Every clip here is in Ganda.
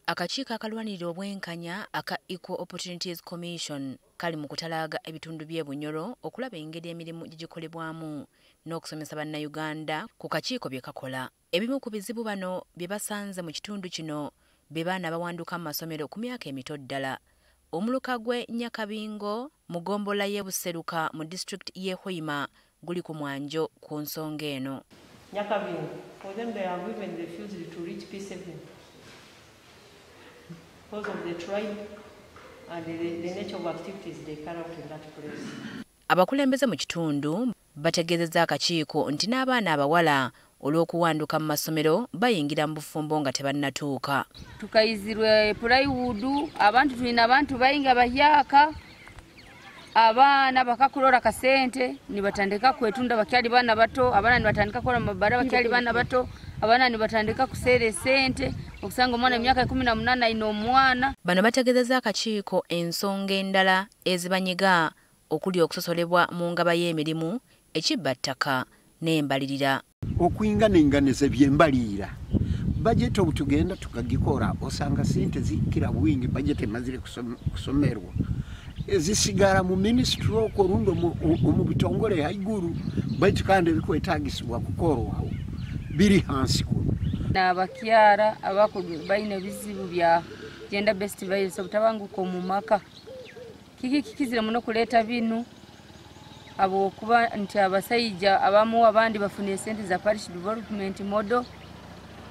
Akakiiko akalwanirira obwenkanya aka Equal Opportunities Commission kali mu kutalaaga ebitundu by'e Bunyoro okulaba engeri emirimu gye gikolebwamu n'okusomesa bannayuganda ku kakiiko bye kakola. Ebimu ku bizibu bano bye basanze mu kitundu kino be baana bawanduka mu masomero ku myaka emito ddala. Omuluka gwe Nyakabingo mu ggombolola y'e Buseruka mu disitulikiti y'e Hoima guli ku mwanjo ku nsonga eno. Nyakabingo, for them they have even refused to reach P7 because of the tribe and the nature of activities they carry out in that place. Abakulembeze mu kitundu bategeezezza akakiiko nti n'abaana abawala olw'okuwanduka mu masomero bayingira mu bufumbo nga tebannatuuka. Tukayizirwe plywood, abantu tulina abantu bayinga bahyaka, abaana bakakulora kasente nibatandika kwetunda bakyali baana bato, abaana nibatandika kukola mabara bakyali baana bato, abaana nibatandika kuseera esente okusanga omwana emyaka 18 ayina omwana. Bano bategeezezza akakiiko ensonga endala ezibanyiga okuli okusosolebwa mu ngaba y'emirimu, ekibba ttaka n'embalirira. Okwinganenganiza ebyembaliira bajeti obutugenda tukagikora osanga sente zikira bwingi bajeti emazire kusomerwa ezisigara mu ministry okwo rundi omu bitongole haiguru, baitu kandi ebikwetagisibwa kukorwaho biri hansi kuno. N'abakyara abakuru balina ebizibu bya gender based violence, obutabanguko mu maka. Kiki kikizire muno kuleeta binu abo kuba nti abasajja abamu abandi bafuna esente za parish development model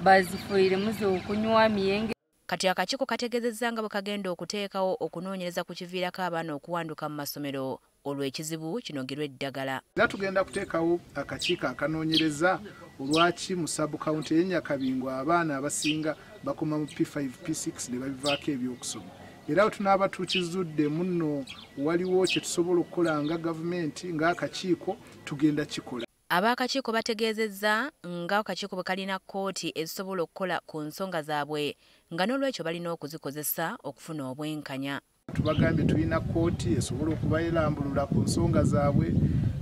bazifuire muze okunywa miyenge. Kati akakiiko kategeezezza nga bwe kagenda okuteekawo okunoonyereza ku kiviirako abaana okuwanduka mu masomero olw'ekizibu kinogerwa eddagala. Era tugenda kuteekawo akakiiko akanoonyereza olwaki mu sub county y'e Nyakabingo abaana abasinga bakoma mu P5 P6 ne babivaako ebyokusoma. Era tunaaba tukizudde muno waliwo kye tusobola okukola nga gavumenti ng'akakiiko tugenda kikola. Ab'akakiiko bategeezezza nga akakiiko bwe kalina kkooti ezisobola okukola ku nsonga zaabwe nga n'olwekyo balina okuzikozesa okufuna obwenkanya. Tubagambye tulina kkooti esobola okubayerambulula ku nsonga zaabwe,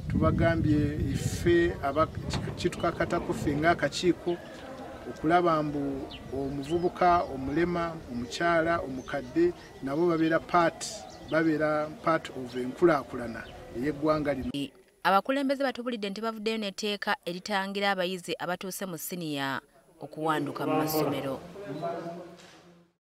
tubagambye ffe kitukakatako ffe ng'akakiiko okulaba mbu omuvubuka, omulema, omukyala, omukadde nabo babeera part of enkulaakulana ey'eggwanga lino. Abakulembeze batubulidde nti bavuddeyo n'etteeka eritangira abayizi abatuuse mu siniya okuwanduka mu masomero.